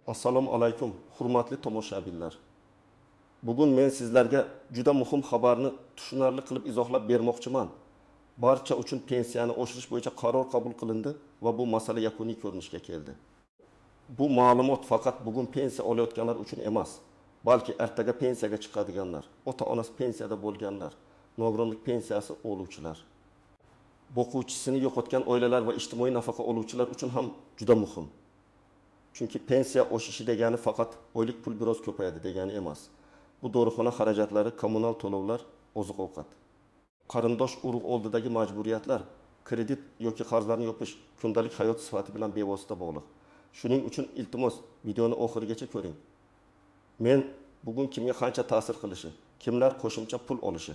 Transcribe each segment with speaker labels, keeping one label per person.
Speaker 1: Assalomu alaykum, hurmatli tomoshabinlar. Bugun men sizlarga juda muhim xabarni tushunarli qilib izohlab bermoqchiman. Barcha uchun pensiyani oshirish bo'yicha qaror qabul qilindi va bu masala yakuniy ko'rinishga keldi. Bu ma'lumot faqat bugun pensiya olayotganlar uchun emas, balki ertaga pensiyaga chiqadiganlar, ota-onasi pensiyada bo'lganlar, nogironlik pensiyasi oluvchilar, boquvchisini yo'qotgan oilalar va ijtimoiy nafaqa oluvchilar uchun ham juda muhim. Chunki pensiya oshishi degani faqat oylik pul biroz ko'payadi degani emas. Bu dorixona xarajatlari, kommunal to'lovlar, oziq-ovqat, qarindosh urug' oldidagi majburiyatlar, kredit yoki qarzlarni yopish kundalik hayot sifati bilan bevosita bog'liq. Shuning uchun iltimos videoni oxirigacha ko'ring. Men bugun kimga qancha ta'sir qilishi, kimlar qo'shimcha pul olishi,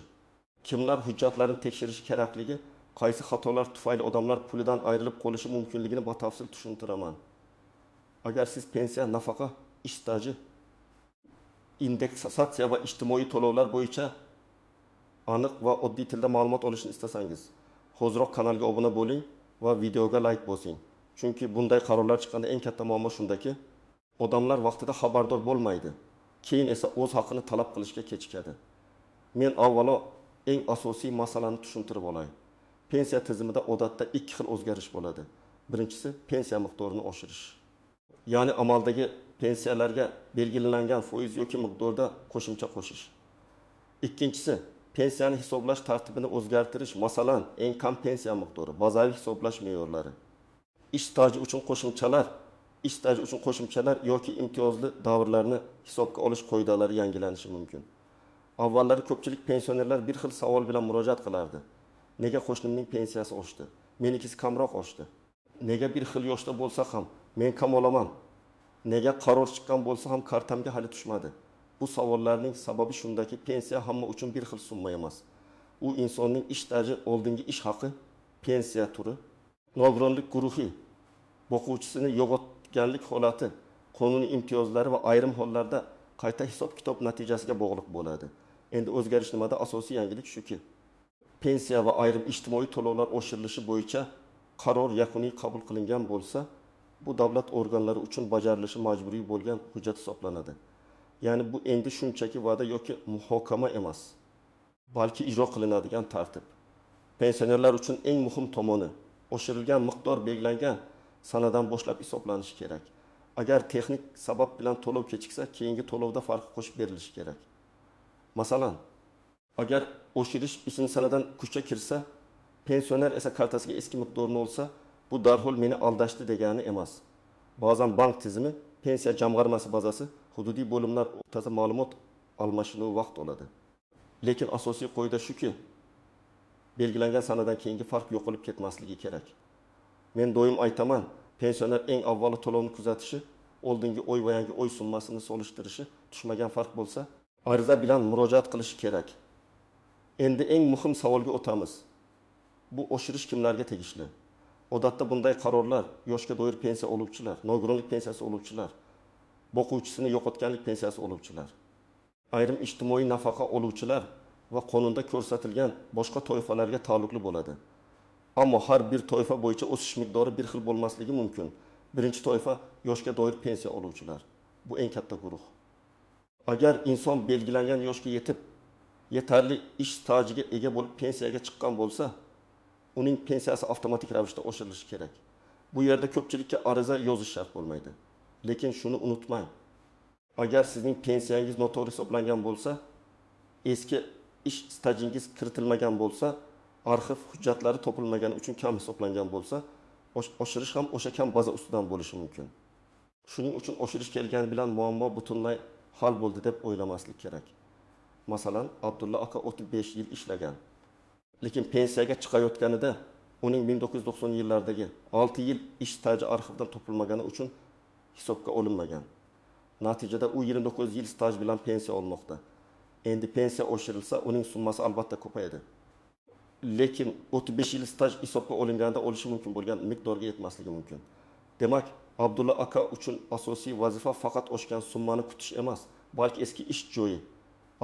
Speaker 1: kimlar hujjatlarini tekshirishi kerakligi, qaysi xatolar tufayli odamlar pulidan ayrilib qolishi mumkinligini batafsil tushuntiraman. Agar siz pensiya, nafaqa, ish staji, indeksatsiya va ijtimoiy to'lovlar bo'yicha aniq va oddiy tilda ma'lumot olishni istasangiz, hoziroq kanalga obuna bo'ling va videoga like bosing. Chunki bunday qarorlar chiqqanda eng katta muammo shundaki, odamlar vaqtida xabardor bo'lmaydi. Keyin esa o'z haqini talab qilishga kechikadi. Men avvalo eng asosiy masalani tushuntirib olay. Pensiya tizimida odatda ikki xil o'zgarish bo'ladi. Birinchisi pensiya miqdorini oshirish. Ya'ni amaldagi pensiyalarga belgilangan foiz yoki miqdorda qo'shimcha qo'shish. Ikkinchisi pensiyani hisoblash tartibini o'zgartirish, masalan, eng kam pensiya miqdori, bazaviy hisoblash me'yorlari. Ish staji uchun qo'shimchalar, ish staji uchun qo'shimchalar yoki imtiyozli davrlarni hisobga olish qoidalari yangilanishi mumkin. Avvallari ko'pchilik pensionerlar bir xil savol bilan murojaat qilardi. Nega qo'shnimning pensiyasi oshdi? Menikisi kamroq oshdi. Nega bir xil yoshda bo'lsa ham men kam olaman? Nega qaror chiqqan bo'lsa ham kartamga hali tushmadi? Bu savollarning sababi shundaki, pensiya hamma uchun bir xil summa emas. U insonning ish staji, oldingi ish haqi, pensiya turi, nogironlik guruhi, boquvchisini yo'qotganlik holati, qonuniy imtiyozlari va ayrim hollarda qayta hisob-kitob natijasiga bog'liq bo'ladi. Endi o'zgarish nimada? Asosiy yangilik shuki, pensiya va ayrim ijtimoiy to'lovlar oshirilishi bo'yicha qaror yakuniy qabul qilingan bo'lsa, bu davlat organlari uchun bajarilishi majburiy bo'lgan hujjat hisoblanadi. Ya'ni bu endi shunchaki va'da yoki muhokama emas, balki ijro qilinadigan tartib. Pensionerlar uchun eng muhim tomoni oshirilgan miqdor belgilangan sanadan boshlab hisoblanishi kerak. Agar texnik sabab bilan to'lov kechiksa, keyingi to'lovda farqi qo'shib berilishi kerak. Masalan, agar oshirish 5-sanadan kuchga kirsa, pensioner esa kartasiga eski miqdorni olsa, bu darhol meni aldashdi degani emas. Ba'zan bank tizimi, pensiya jamg'armasi bazasi, hududiy bo'limlar o'rtasida ma'lumot almashinuvi vaqt oladi. Lekin asosiy qoida shuki, belgilangan sanadan keyingi farq yo'qolib ketmasligi kerak. Men doim aytaman, pensioner eng avvalo to'lovni kuzatishi, oldingi oy va yangi oy summasini solishtirishi, tushmagan farq bo'lsa, ariza bilan murojaat qilishi kerak. Endi eng muhim savolga o'tamiz. Bu oshirish kimlarga tegishli? Odatda bunday qarorlar yoshga doir pensiya oluvchilar, nogironlik pensiyasi oluvchilar, boquvchisini yo'qotganlik pensiyasi oluvchilar, ayrim ijtimoiy nafaqa oluvchilar va qonunda ko'rsatilgan boshqa toifalarga taalluqli bo'ladi. Ammo har bir toifa bo'yicha o'sish miqdori bir xil bo'lmasligi mumkin. Birinchi toifa yoshga doir pensiya oluvchilar. Bu eng katta guruh. Agar inson belgilangan yoshga yetib, yetarli ish stajiga ega bo'lib pensiyaga chiqqan bo'lsa, uning pensiyasi avtomatik ravishda oshirilishi kerak. Bu yerda ko'pchilikka ariza yozish shart bo'lmaydi. Lekin shuni unutmang. Agar sizning pensiyangiz noto'g'ri hisoblangan bo'lsa, eski ish stajingiz kiritilmagan bo'lsa, arxiv hujjatlari topilmagani uchun kam hisoblangan bo'lsa, oshirish ham o'sha kam baza ustidan bo'lishi mumkin. Shuning uchun oshirish kelgani bilan muammo butunlay hal bo'ldi deb o'ylamaslik kerak. Masalan, Abdulla aka 35 yil ishlagan. Lekin pensiyaga chiqayotganida uning 1990-yillardagi 6 yil ish staji arxivdan topilmagani uchun hisobga olinmagan. Natijada u 29 yil staj bilan pensiya olmoqda. Endi pensiya oshirilsa, uning summasi albatta ko'payadi. Lekin 35 yil staj hisobga olinganda olishi mumkin bo'lgan miqdorga yetmasligi mumkin. Demak, Abdulla aka uchun asosiy vazifa faqat oshgan summani kutish emas, balki eski ish joyi,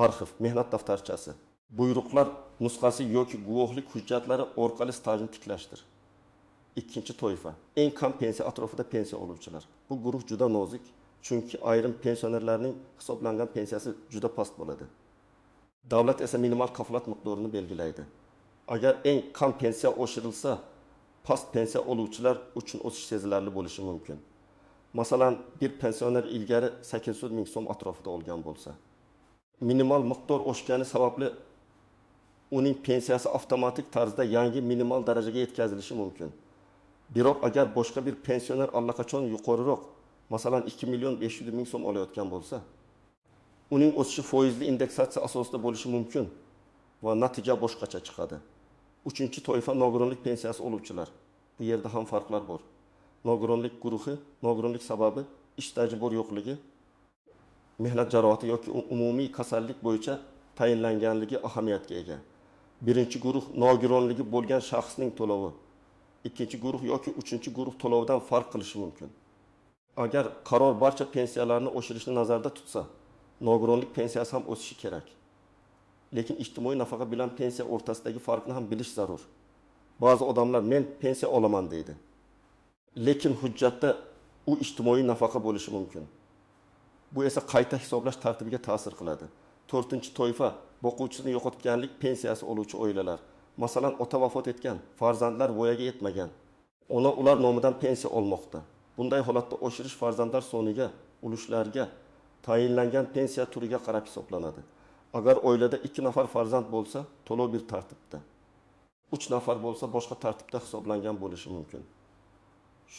Speaker 1: arxiv, mehnat daftarchasi, buyruqlar nusxasi yoki guvohlik hujjatlari orqali stajni tiklashdir. Ikkinchi toifa eng kam pensiya atrofida pensiya oluvchilar. Bu guruh juda nozik. Chunki ayrim pensionerlarning hisoblangan pensiyasi juda past bo'ladi. Davlat esa minimal kafolat miqdorini belgilaydi. Agar eng kam pensiya oshirilsa, past pensiya oluvchilar uchun o'sish sezilarli bo'lishi mumkin. Masalan, bir pensioner ilgari 800 ming so'm atrofida olgan bo'lsa, minimal miqdor oshgani sababli uning pensiyasi avtomatik tarzda yangi minimal darajaga yetkazilishi mumkin. Biroq agar boshqa bir pensioner allaqachon yuqoriroq, masalan 2 million 500 ming so'm olayotgan bo'lsa, uning o'sishi foizli indeksatsiya asosida bo'lishi mumkin va natija boshqacha chiqadi. Uchinchi toifa nogironlik pensiyasi oluvchilar. Bu yerda ham farqlar bor. Nogironlik guruhi, nogironlik sababi ish staji bor yo'qligi, mehnat jarohati yoki umumiy kasallik bo'yicha tayinlanganligi ahamiyatga ega. Birinchi guruh nogironligi bo'lgan shaxsning to'lovi, ikkinchi guruh yoki uchinchi guruh to'lovidan farq qilishi mumkin. Agar qaror barcha pensiyalarni oshirishni nazarda tutsa, nogironlik pensiyasi ham o'sishi kerak. Lekin ijtimoiy nafaqa bilan pensiya o'rtasidagi farqni ham bilish zarur. Ba'zi odamlar men pensiya olaman deydi. Lekin hujjatda u ijtimoiy nafaqa bo'lishi mumkin. Bu esa qayta hisoblash tartibiga ta'sir qiladi. To'rtinchi toifa boquvchisini yo'qotganlik pensiyasi oluvchi oilalar. Masalan, ota vafot etgan, farzandlar voyaga yetmagan. Ona ular nomidan pensiya olmoqda. Bunday holatda oshirish farzandlar soniga, ulushlarga tayinlangan pensiya turiga qarab hisoblanadi. Agar oilada 2 nafar farzand bo'lsa, to'lov bir tartibda. 3 nafar bo'lsa, boshqa tartibda hisoblangan bo'lishi mumkin.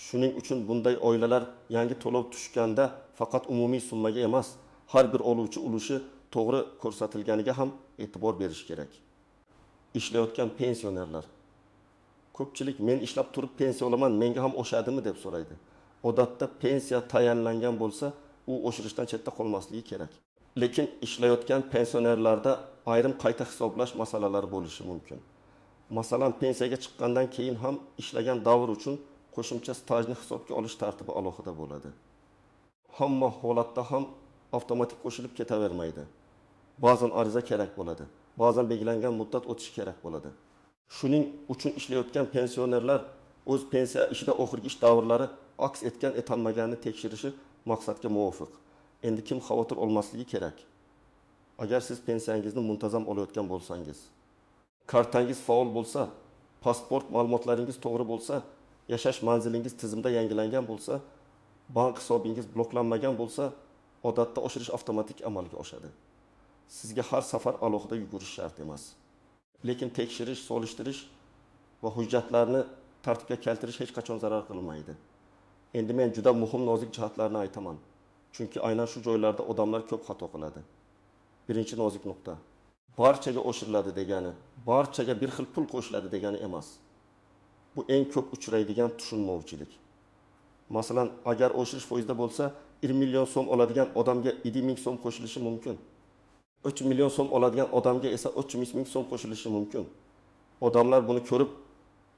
Speaker 1: Shuning uchun bunday oilalar yangi to'lov tushganda faqat umumiy summaga emas, har bir oluvchi ulushi to'g'ri ko'rsatilganiga ham e'tibor berish kerak. Ishlayotgan pensionerlar. Ko'pchilik men ishlab turib pensiya olaman, menga ham oshadimi deb so'raydi. Odatda pensiya tayinlangan bo'lsa, u oshirishdan chetda qolmasligi kerak. Lekin ishlayotgan pensionerlarda ayrim qayta hisoblash masalalari bo'lishi mumkin. Masalan, pensiyaga chiqqandan keyin ham ishlagan davr uchun qo'shimcha stajni hisobga olish tartibi alohida bo'ladi. Hamma holatda ham avtomatik qo'shilib ketavermaydi. Ba'zan ariza kerak bo'ladi, ba'zan belgilangan muddat o'tishi kerak bo'ladi. Shuning uchun ishlayotgan pensionerlar o'z pensiya ishida oxirgi ish davrlari aks etgan etanmaganini tekshirishi maqsadga muvofiq. Endi kim xavotir olmasligi kerak? Agar siz pensiyangizni muntazam olayotgan bo'lsangiz, kartangiz faol bo'lsa, pasport ma'lumotlaringiz to'g'ri bo'lsa, yashash manzilingiz tizimda yangilangan bo'lsa, bank hisobingiz bloklanmagan bo'lsa, odatda oshirish avtomatik amalga oshadi. Sizga har safar alohida yugurish shart emas. Lekin tekshirish, solishtirish va hujjatlarni tartibga keltirish hech qachon zarar qilmaydi. Endi men juda muhim nozik jihatlarni aytaman. Chunki aynan shu joylarda odamlar ko'p xato qiladi. Birinchi nozik nuqta. Barchaga oshiriladi degani, barchaga bir xil pul qo'shiladi degani emas. Bu eng ko'p uchraydigan tushunmovchilik. Masalan, agar oshirish foizda bo'lsa, 1 million so'm oladigan odamga 7 ming so'm qo'shilishi mumkin. 3 million so'm oladigan odamga esa 300 ming so'm qo'shilishi mumkin. Odamlar buni ko'rib,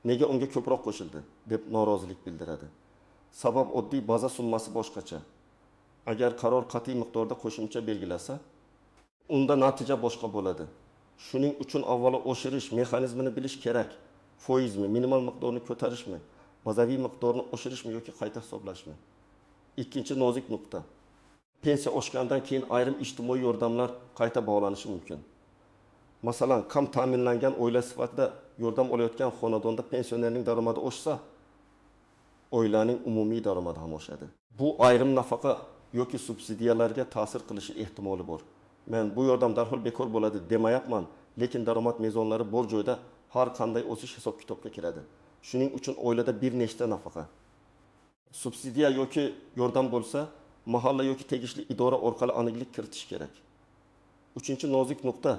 Speaker 1: nega unga ko'proq qo'shildi deb norozilik bildiradi. Sabab oddiy baza summasi boshqacha. Agar qaror qat'iy miqdorda qo'shimcha belgilasa, unda natija boshqa bo'ladi. Shuning uchun avvalo oshirish mexanizmini bilish kerak. Foizmi, minimal miqdorni ko'tarishmi, bazaviy miqdorni oshirishmi yoki qayta hisoblashmi? Ikkinchi nozik nuqta. Pensiya oshgandan keyin ayrim ijtimoiy yordamlar qayta bog'lanishi mumkin. Masalan, kam ta'minlangan oila sifatida yordam olayotgan xonadonda pensionerning daromadi oshsa, oilaning umumiy daromadi ham oshadi. Bu ayrim nafaqa yoki subsidiyalarga ta'sir qilishi ehtimoli bor. Men bu yordam darhol bekor bo'ladi demayapman, lekin daromad mezonlari bor joyda har qanday o'sish hisob-kitobga kiradi. Shuning uchun oilada bir nechta nafaqa, subsidiya yoki yordam bo'lsa, mahalla yoki tegishli idora orqali aniqlik kiritish kerak. Uchinchi nozik nuqta,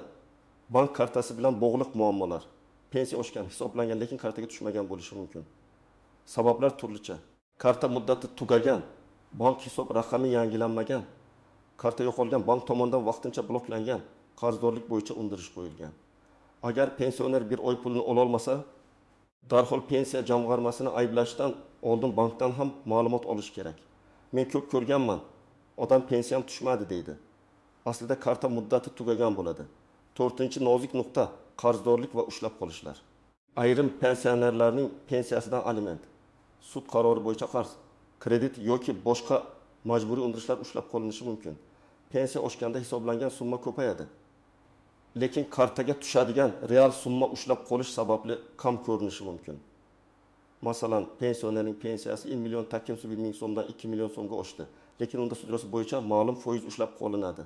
Speaker 1: bank kartasi bilan bog'liq muammolar. Pensiya oshgan, hisoblangan, lekin kartaga tushmagan bo'lishi mumkin. Sabablar turlicha. Karta muddati tugagan, bank hisob raqami yangilanmagan, karta yo'qolgan, bank tomonidan vaqtincha bloklangan, qarzdorlik bo'yicha undirish qo'yilgan. Agar pensioner bir oy pulini ololmasa, darhol pensiya jamg'armasini ayblashdan oldin bankdan ham ma'lumot olish kerak. Men ko'p ko'rganman, odam pensiyam tushmadi deydi. Aslida karta muddati tugagan bo'ladi. To'rtinchi nozik nuqta, qarzdorlik va ushlab qolishlar. Ayrim pensionerlarning pensiyasidan aliment, sud qarori bo'yicha qarz, kredit yoki boshqa Majburiy undirishlar ushlab qolinishi mumkin. Pensiya oshganda hisoblangan summa ko'payadi. Lekin kartaga tushadigan real summa ushlab qolish sababli kam ko'rinishi mumkin. Masalan, pensionerning pensiyasi 1 million 801 ming so'mdan 2 million so'mga oshdi. Lekin unda sudrasi bo'yicha ma'lum foiz ushlab qolinadi.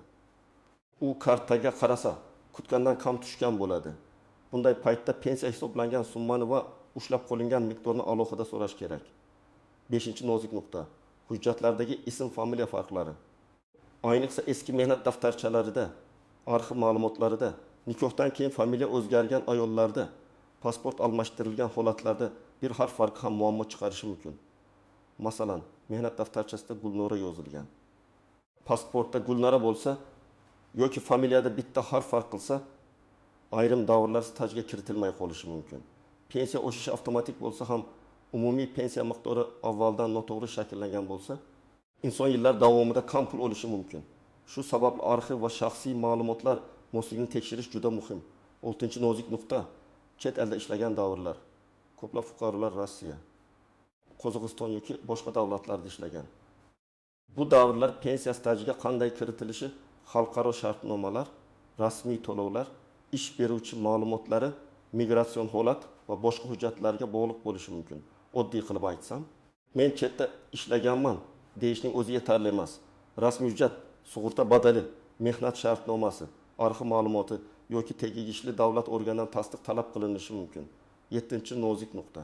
Speaker 1: U kartaga qarasa, kutgandan kam tushgan bo'ladi. Bunday paytda pensiya hisoblangan summani va ushlab qolingan miqdorni alohida so'rash kerak. 5-nozik nuqta. Hujjatlardagi ism, familiya farqlari. Ayniqsa eski mehnat daftarchalarida, arxiv ma'lumotlarida, nikohdan keyin familiya o'zgargan ayollarda, pasport almashtirilgan holatlarda bir harf farqi ham muammo chiqarishi mumkin. Masalan, mehnat daftarchasida Gulnora yozilgan. Pasportda Gulnara bo'lsa yoki familiyada bitta harf farq qilsa, ayrim davrlar stajga kiritilmay qolishi mumkin. Pensiya oshishi avtomatik bo'lsa ham, umumiy pensiya miqdori avvaldan noto'g'ri shakllangan bo'lsa, inson yillar davomida kam pul olishi mumkin. Shu sababli arxiv va shaxsiy ma'lumotlar mosligini tekshirish juda muhim. 6-nozik nuqta. Chet elda ishlagan davrlar. Ko'plab fuqarolar Rossiya, Qozog'iston yoki boshqa davlatlarda ishlagan. Bu davrlar pensiya stajiga qanday kiritilishi xalqaro shartnomalar, rasmiy to'lovlar, ish beruvchi ma'lumotlari, migratsion holat va boshqa hujjatlarga bog'liq bo'lishi mumkin. Oddiy qilib aytsam, men chetda ishlaganman deyishning o'zi yetarli emas. Rasmiy hujjat, sug'urta badali, mehnat shartnomasi, arxiv ma'lumoti yoki tegishli davlat organidan tasdiq talab qilinishi mumkin. 7-nozik nuqta.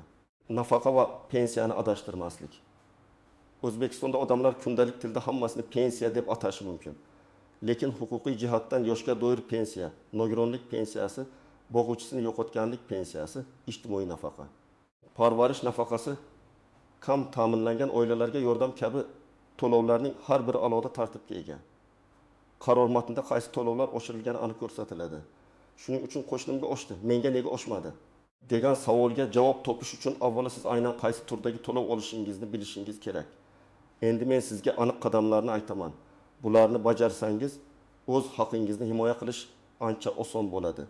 Speaker 1: Nafaqa va pensiyani adashtirmaslik. O'zbekistonda odamlar kundalik tilda hammasini pensiya deb atashi mumkin. Lekin huquqiy jihatdan yoshga doir pensiya, nogironlik pensiyasi, boquvchisini yo'qotganlik pensiyasi, ijtimoiy nafaqa. Parvarish nafaqasi, kam ta'minlangan oilalarga yordam kabi to'lovlarning har biri alohida tartibga ega. Qaror matnida qaysi to'lovlar oshirilgani aniq ko'rsatiladi. Shuning uchun qo'shnimga oshdi, menga nega oshmadi degan savolga javob topish uchun avvalo siz aynan qaysi turdagi to'lov olishingizni bilishingiz kerak. Endi men sizga aniq qadamlarni aytaman. Bularni bajarsangiz, o'z haqingizni himoya qilish ancha oson bo'ladi.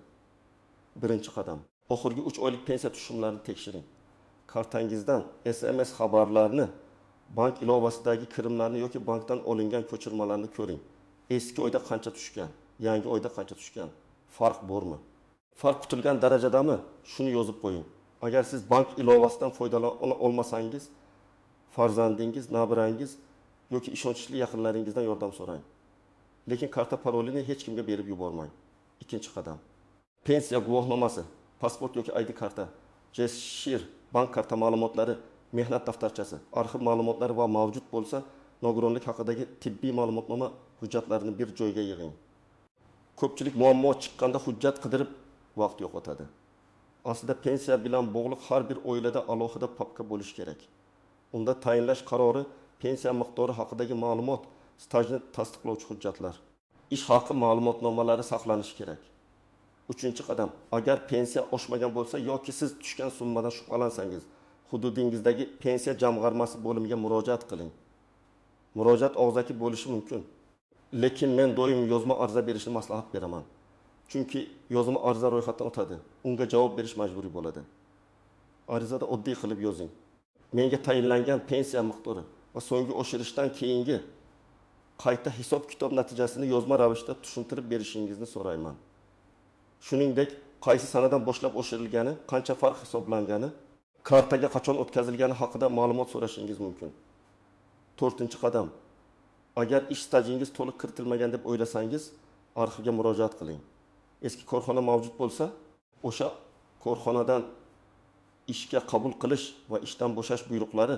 Speaker 1: 1-qadam. Oxirgi 3 oylik pensiya tushumlarini tekshiring. Kartangizdan SMS xabarlarini, bank ilovasidagi kirimlarni yoki bankdan olingan ko'chirmalarni ko'ring. Eski oyda qancha tushgan, yangi oyda qancha tushgan, farq bormi? Farq kutilgan darajadami? Shuni yozib qo'ying. Agar siz bank ilovasidan foydalana olmasangiz, farzandingiz, nabirangiz yoki ishonchli yaqinlaringizdan yordam so'rang. Lekin karta parolini hech kimga berib yubormang. 2-qadam. Pensiya guvohnomasi, pasport yoki ID karta, JSHIR, bank karta ma'lumotlari, mehnat daftarchasi, arxiv ma'lumotlari va mavjud bo'lsa, nogironlik haqidagi tibbiy ma'lumotnoma hujjatlarini bir joyga yig'ing. Ko'pchilik muammo chiqqanda hujjat qidirib vaqt yo'qotadi. Aslida pensiya bilan bog'liq har bir oilada alohida papka bo'lishi kerak. Unda tayinlash qarori, pensiya miqdori haqidagi ma'lumot, stajni tasdiqlovchi hujjatlar, ish haqi ma'lumotnomalari saqlanishi kerak. 3-qadam. Agar pensiya oshmagan bo'lsa yoki siz tushgan summadan shubhalansangiz, hududingizdagi pensiya jamg'armasi bo'limiga murojaat qiling. Murojaat og'zaki bo'lishi mumkin. Lekin men doim yozma arza berishni maslahat beraman. Chunki yozma arza ro'yxatdan o'tadi. Unga javob berish majburiy bo'ladi. Arizada oddiy qilib yozing. Menga tayinlangan pensiya miqdori va so'nggi oshirishdan keyingi qayta hisob-kitob natijasini yozma ravishda tushuntirib berishingizni so'rayman. Shuningdek, qaysi sanadan boshlab oshirilgani, qancha farq hisoblangani, kartaga qachon o'tkazilgani haqida ma'lumot so'rashingiz mumkin. 4-qadam. Agar ish stajingiz to'liq kiritilmagan deb o'ylasangiz, arxivga murojaat qiling. Eski korxona mavjud bo'lsa, o'sha korxonadan ishga qabul qilish va ishdan bo'shash buyruqlari,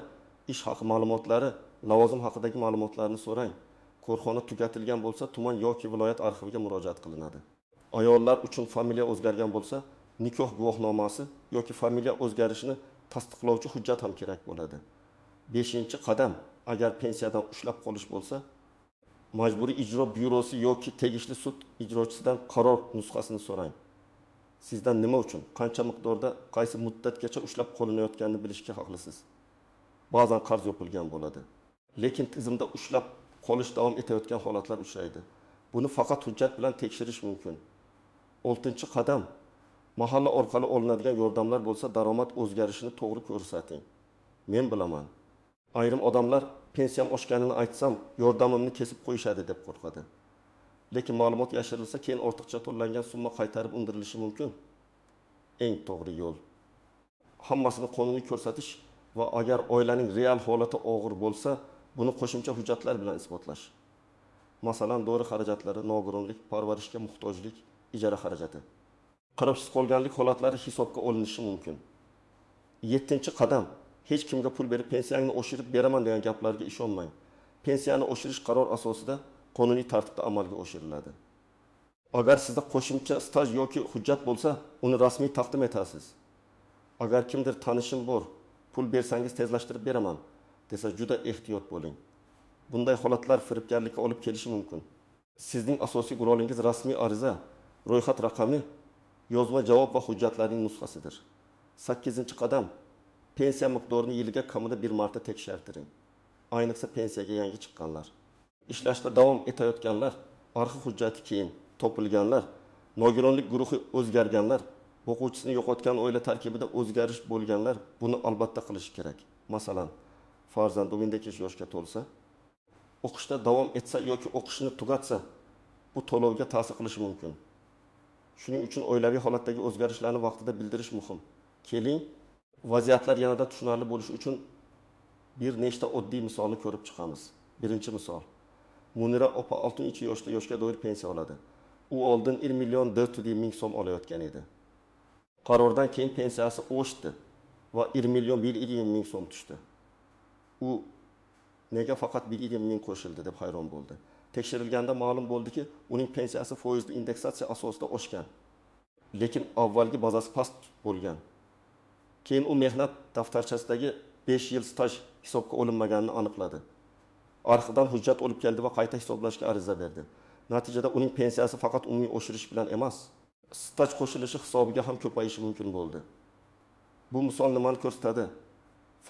Speaker 1: ish haqi ma'lumotlari, lavozim haqidagi ma'lumotlarni so'rang. Korxona tugatilgan bo'lsa, tuman yoki viloyat arxiviga murojaat qilinadi. Ayollar uchun familiya o'zgargan bo'lsa, nikoh guvohnomasi yoki familiya o'zgarishini tasdiqlovchi hujjat ham kerak bo'ladi. 5-qadam. Agar pensiyadan ushlab qolish bo'lsa, majburiy ijro byurosi yoki tegishli sud ijrochisidan qaror nusxasini so'rang. Sizdan nima uchun, qancha miqdorda, qaysi muddatgacha ushlab qolinayotganini bilishga haqlisiz. Ba'zan qarz yopilgan bo'ladi. Lekin tizimda ushlab qolish davom etayotgan holatlar uchraydi. Buni faqat hujjat bilan tekshirish mumkin. 6-qadam. Mahalla orqali olinadigan yordamlar bo'lsa, daromad o'zgarishini to'g'ri ko'rsating. Men bilaman. Ayrim odamlar pensiyam oshganini aytsam, yordamimni kesib qo'yishadi deb qo'rqadi. Lekin ma'lumot yashirilsa, keyin ortiqcha to'langan summa qaytarib undirilishi mumkin. Eng to'g'ri yo'l hammasini qonuniy ko'rsatish va agar oilaning real holati og'ir bo'lsa, buni qo'shimcha hujjatlar bilan isbotlash. Masalan, dori xarajatlari, nogironlik, parvarishga muhtojlik, ijara xarajati. Qarovsiz qolganlik holatlari hisobga olinishi mumkin. 7-qadam. Hech kimga pul berib pensiyangni oshirib beraman degan gaplarga ishonmang. Pensiyani oshirish qaror asosida qonuniy tartibda amalga oshiriladi. Agar sizda qo'shimcha staj yoki hujjat bo'lsa, uni rasmiy taqdim etasiz. Agar kimdir tanishim bor, pul bersangiz tezlashtirib beraman desa, juda ehtiyot bo'ling. Bunday holatlar firibgarlikka olib kelishi mumkin. Sizning asosiy qurolingiz rasmiy ariza, ro'yxat raqami, yozma javob va hujjatlarning nusxasidir. 8-qadam. Pensiya miqdorini yiliga kamida bir marta tekshirtiring. Ayniqsa pensiyaga yangi chiqqanlar, ishlashda davom etayotganlar, arxiv hujjati keyin topilganlar, nogironlik guruhi o'zgarganlar, o'quvchisini yo'qotgan oila tarkibida o'zgarish bo'lganlar buni albatta qilishi kerak. Masalan, farzand 18 yoshga to'lsa, o'qishda davom etsa yoki o'qishni tugatsa, bu to'lovga ta'sir qilishi mumkin. Shuning uchun oilaviy holatdagi o'zgarishlarni vaqtida bildirish muhim. Keling, vaziyatlar yanada tushunarli bo'lishi uchun bir nechta oddiy misolni ko'rib chiqamiz. Birinchi misol. Munira opa 63 yoshda yoshga doir pensiya oladi. U oldin 1 million 400 ming so'm olayotgan edi. Qarordan keyin pensiyasi oshdi va 1 million 120 ming so'm tushdi. U nega faqat 120 ming qo'shildi deb hayron bo'ldi. Tekshirilganda ma'lum bo'ldiki, uning pensiyasi foizli indeksatsiya asosida oshgan. Lekin avvalgi bazasi past bo'lgan. Keyin u mehnat daftarchasidagi 5 yil staj hisobga olinmaganini aniqladi. Arxivdan hujjat olib keldi va qayta hisoblashga ariza berdi. Natijada uning pensiyasi faqat umumiy oshirish bilan emas, staj qo'shilishi hisobiga ham ko'payishi mumkin bo'ldi. Bu misol nimani ko'rsatadi?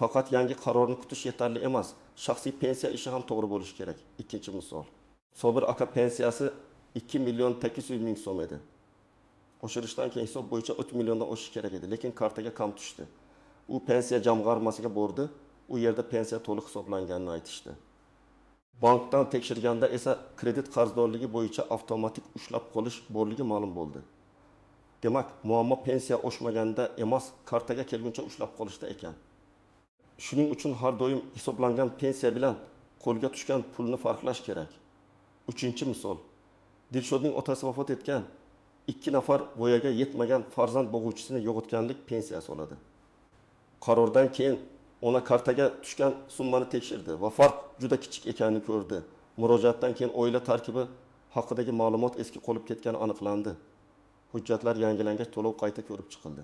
Speaker 1: Faqat yangi qarorni kutish yetarli emas, shaxsiy pensiya ishi ham to'g'ri bo'lishi kerak. Ikkinchi misol. Sobir aka pensiyasi 2 million 800 ming so'm edi. Oshirishdan keyin hisob bo'yicha 3 milliondan oshishi kerak edi, lekin kartaga kam tushdi. U pensiya jamg'armasiga bordi, u yerda pensiya to'liq hisoblanganini aytishdi. Bankdan tekshirganda esa kredit qarzdorligi bo'yicha avtomatik ushlab qolish borligi ma'lum bo'ldi. Demak, muammo pensiya oshmaganda emas, kartaga kelguncha ushlab qolishda ekan. Shuning uchun har doim hisoblangan pensiya bilan qo'lga tushgan pulni farqlash kerak. Uchinchi misol. Dilshodning otasi vafot etgan, 2 nafar voyaga yetmagan farzand bo'g'uvchisini yo'qotganlik pensiyasi oladi. Qarordan keyin ona kartaga tushgan summani tekshirdi va farq juda kichik ekanini ko'rdi. Murojaatdan keyin oila tarkibi haqidagi ma'lumot eski qolib ketgani aniqlandi. Hujjatlar yangilangach to'lov qayta ko'rib chiqildi.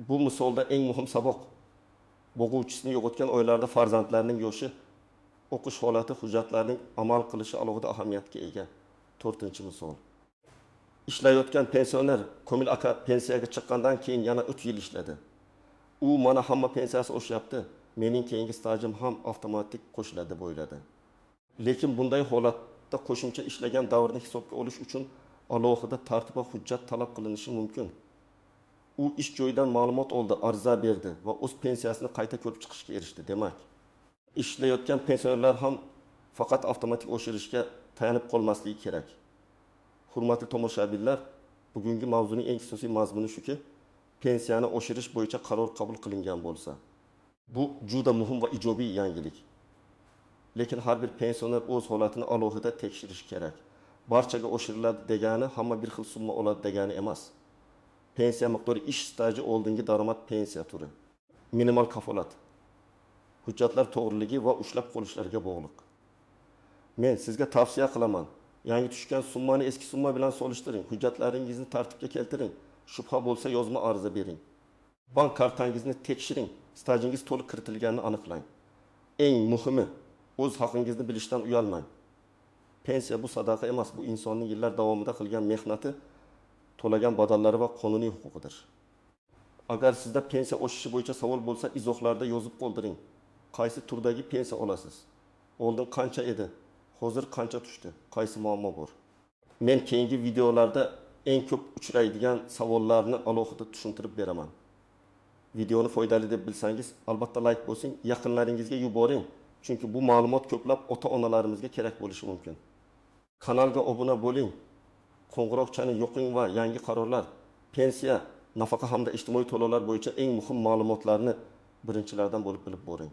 Speaker 1: Bu misolda eng muhim saboq bo'g'uvchisini yo'qotgan oilalarda farzandlarning yoshi, o'qish holati, hujjatlarning amal qilishi alohida ahamiyatga ega. 4-misol. Ishlayotgan pensioner Komil aka pensiyaga chiqqandan keyin yana 3 yil ishladi. U mana hamma pensiyasi oshyapti, mening keyingi stajim ham avtomatik qo'shiladi deb o'yladi. Lekin bunday holatda qo'shimcha ishlagan davrni hisobga olish uchun alohida tartib va hujjat talab qilinishi mumkin. U ish joyidan ma'lumot oldi, ariza berdi va o'z pensiyasini qayta ko'rib chiqishga erishdi. Demak, ishlayotgan pensionerlar ham faqat avtomatik oshirishga tayanib qolmasligi kerak. Hurmatli tomoshabinlar, bugungi mavzuning eng asosiy mazmuni shuki, pensiyani oshirish bo'yicha qaror qabul qilingan bo'lsa, bu juda muhim va ijobiy yangilik. Lekin har bir pensioner o'z holatini alohida tekshirishi kerak. Barchaga oshiriladi degani hamma bir xil summa oladi degani emas. Pensiya miqdori ish staji oldingi daromad pensiya turi, minimal kafolat, hujjatlar to'g'riligi va ushlab qolishlarga bog'liq. Men sizga tavsiya qilaman, yangi tushgan summani eski summa bilan solishtiring, hujjatlaringizni tartibga keltiring, shubha bo'lsa yozma ariza bering. Bank kartangizni tekshiring, stajingiz to'liq kiritilganini aniqlang. Eng muhimi, o'z haqingizni bilishdan uyalmang. Pensiya bu sadaqa emas, bu insonning yillar davomida qilgan mehnati, to'lagan badallari va qonuniy huquqidir. Agar sizda pensiya oshishi bo'yicha savol bo'lsa, izohlarda yozib qoldiring. Qaysi turdagi pensiya olasiz? Oldin qancha edi? Hozir qancha tushdi? Qaysi muammo bor? Men keyingi videolarda eng ko'p uchraydigan savollarni alohida tushuntirib beraman. Videoni foydali deb bilsangiz, albatta layk bosing, yaqinlaringizga yuboring. Chunki bu ma'lumot ko'plab ota-onalarimizga kerak bo'lishi mumkin. Kanalga obuna bo'ling, qo'ng'iroqchani yoqing va yangi qarorlar, pensiya, nafaqa hamda ijtimoiy to'lovlar bo'yicha eng muhim ma'lumotlarni birinchilardan bo'lib bilib boring.